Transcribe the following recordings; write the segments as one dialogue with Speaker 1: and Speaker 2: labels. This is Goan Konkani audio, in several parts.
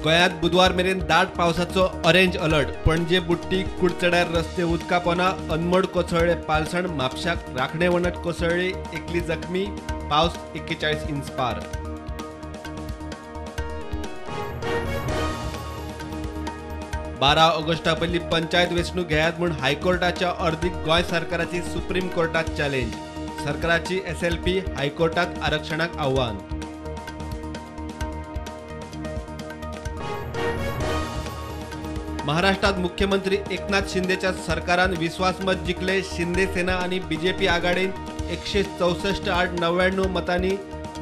Speaker 1: गोंयांत बुधवार मेरेन दाट पावसाचो ऑरेंज अलर्ट. पणजे बुट्टी कुडचड्यार रस्ते उदका पोना. अनमोड कोसळ्ळे पालसण. म्हापशाक राखणे वणत कोसळ्ळी, एकली जखमी. पावस 41 इंच पार. 12 ऑगस्टा पयलीं पंचायत वेंचणूक घेयात म्हूण हायकोर्टाच्या अर्दीक गोंय सरकाराची सुप्रीम कोर्टात चॅलेंज. सरकाराची एसएलपी हायकोर्टात आरक्षणाक आव्हान. महाराष्ट्रात मुख्यमंत्री एकनाथ शिंदेच्या सरकारान विश्वासमत जिखले. शिंदे सेना आणि बीजेपी आघाडीन 164 आड 99 मतांनी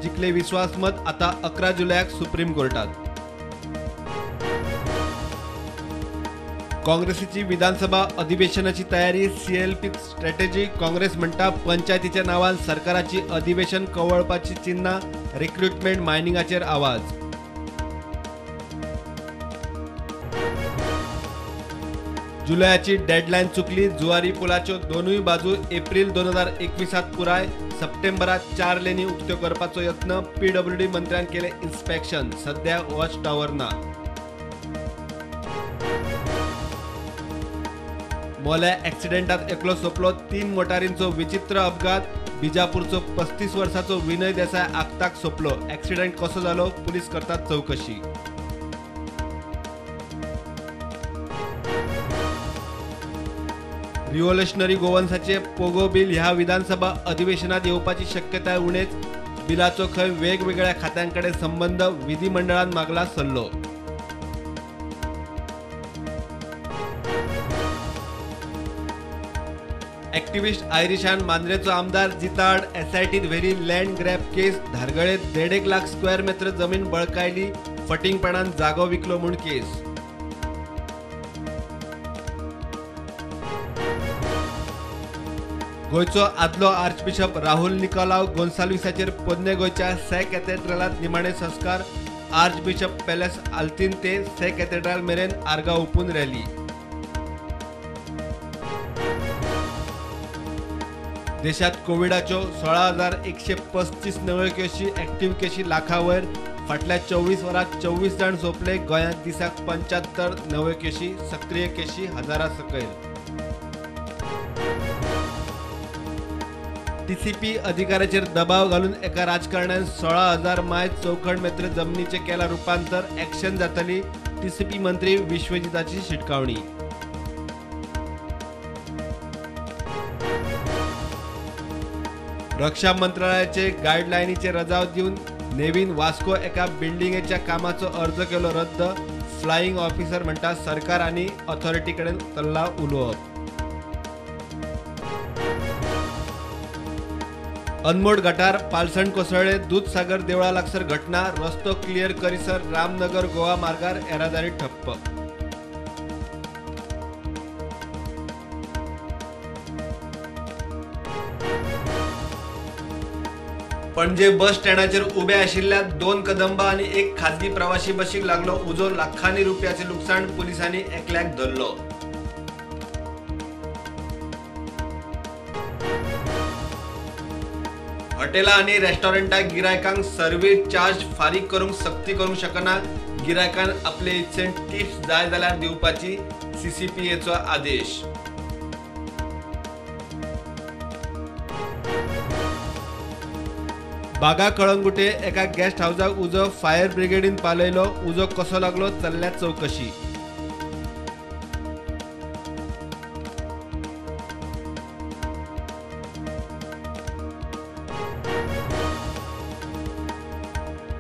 Speaker 1: जिखले विश्वासमत. आता 11 जुलैक सुप्रीम कोर्टात. काँग्रेसीची विधानसभा अधिवेशनाची तयारी. CLP strategy. काँग्रेस म्हणटा पंचायतीच्या नावान सरकाराची अधिवेशन कवळपाची चिन्हां. रिक्रुटमेंट मायनिंगाचेर आवाज. जुलयाची डेडलायन चुकली. जुवारी पुलाच्यो दोनूय बाजू एप्रील 2021 पुराय. सप्टेंबरात 4 लेनी उक्त्यो करपाचो यत्न. पीडब्ल्यूडी मंत्र्यान केले इन्स्पेक्शन. सध्या वॉच टॉवर ना. मोल्या ॲक्सिडेंटात एकलो सोंपलो. 3 मोटारींचो विचित्र अपघात. बिजापूरचो 35 वर्सांचो विनय देसाय आगताक सोंपलो. ॲक्सिडेंट कसो जालो पुलीस करतात चवकशी. रिव्होल्युशनरी गोवन्साचे पोगो बिल ह्या विधानसभा अधिवेशनात येवपाची शक्यताय उणेच. बिलाचो खंय वेगवेगळ्या खात्यांकडे संबंध. विधिमंडळान मागला सल्लो. ॲक्टिव्हिस्ट आयरिशान मांद्रेचो आमदार जिताड. एसआयटीत व्हेली लँड ग्रॅब केस. धारगळेत 1.5 लाख स्क्वेअर मेत्र जमीन बळकायली. फटिंगपणान जागो विकलो म्हूण केस. गोंयचो आदलो आर्चबिशप राहुल निकोलाव गोन्साल्विसाचेर पोन्ने गोंयच्या से कॅथेड्रलांत निमाणे संस्कार. आर्चबिशप पॅलेस आल्तीन ते से कॅथेड्रल मेरेन आर्गां ओंपून रॅली. देशात कोविडाच्यो 16,135 नव्यो केशी. ॲक्टिव्ह केशी लाखावयर. फाटल्या 24 वरांत 24 जाण सोंपले. गोंयांत दिसाक 75 नव्यो केशी. सक्रीय केशी हजारा सकयल. टीसीपी अधिकाऱ्याचेर दबाव घालून एका राजकारण्यान 16,000 माय चौखण मेत्र जमनीचे केला रुपांतर. ॲक्शन जातली. टीसीपी मंत्री विश्वजिताची शिटकावणी. रक्षा मंत्रालयाचे गायडलायनीचे रजाव दिवन नेव्हीन वास्को एका बिल्डिंगेच्या कामाचो अर्ज केलो रद्द. फ्लायिंग ऑफिसर म्हणटा सरकार आनी ऑथॉरिटी कडेन चल्लां उलोवप. अनमोड गटार पालसण कोसळ्ळे. दूधसागर देवळा लागसर घटना. रस्तो क्लियर करीसर रामनगर गोवा मार्गार येरादारी ठप्प. पणजे बस स्टँडाचेर उबे आशिल्ल्या 2 कदंबा आनी 1 खाजगी प्रवासी बशीक लागलो उजो. लाखांनी रुपयाचें लुकसाण. पुलिसांनी एकल्याक धरलो. हॉटेलां आनी रेस्टॉरंटां गिरायकांक सर्वीस चार्ज फारीक करूंक सक्ती करूंक शकना. गिरायकान आपले इत्सेन टिप्स जाय जाल्यार दिवपाची सीसीपीएचो आदेश. बागा कळंगुटे एका गेस्ट हावजाक उजो. फायर ब्रिगेडीन पालयलो. उजो कसो लागलो चल्ल्या चवकशी.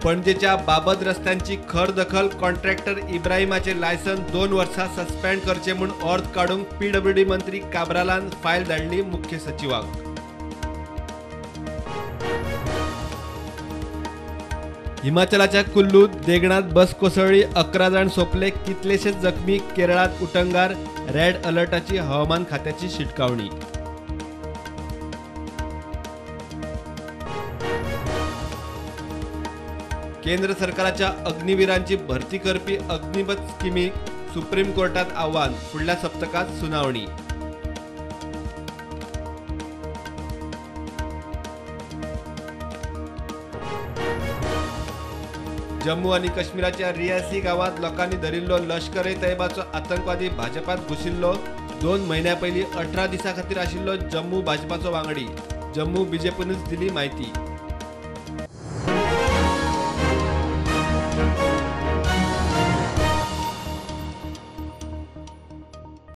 Speaker 1: पणजेच्या बाबत रस्त्यांची खर दखल. कॉन्ट्रॅक्टर इब्राहिमाचे लायसन 2 वर्सां सस्पेंड करचे म्हूण अर्ज काडूंक पीडब्ल्यूडी मंत्री काब्रालान फायल धाडली मुख्य सचिवाक. हिमाचलाच्या कुल्लूत देगणात बस कोसळ्ळी. 11 जाण सोंपले. कितलेशेच जखमी. केरळात उटंगार. रेड अलर्टाची हवामान खात्याची शिटकावणी. केंद्र सरकाराच्या अग्निवीरांची भरती करपी अग्निपथ स्किमीक सुप्रीम कोर्टात आव्हान. फुडल्या सप्तकात सुनावणी. जम्मू आनी काश्मीराच्या रियासी गांवांत लोकांनी धरिल्लो लश्कर ए तैयबाचो आतंकवादी भाजपात घुशिल्लो. 2 म्हयन्या पयलीं 18 दिसां खातीर आशिल्लो जम्मू भाजपाचो वांगडी. जम्मू बीजेपीनूच दिली म्हायती.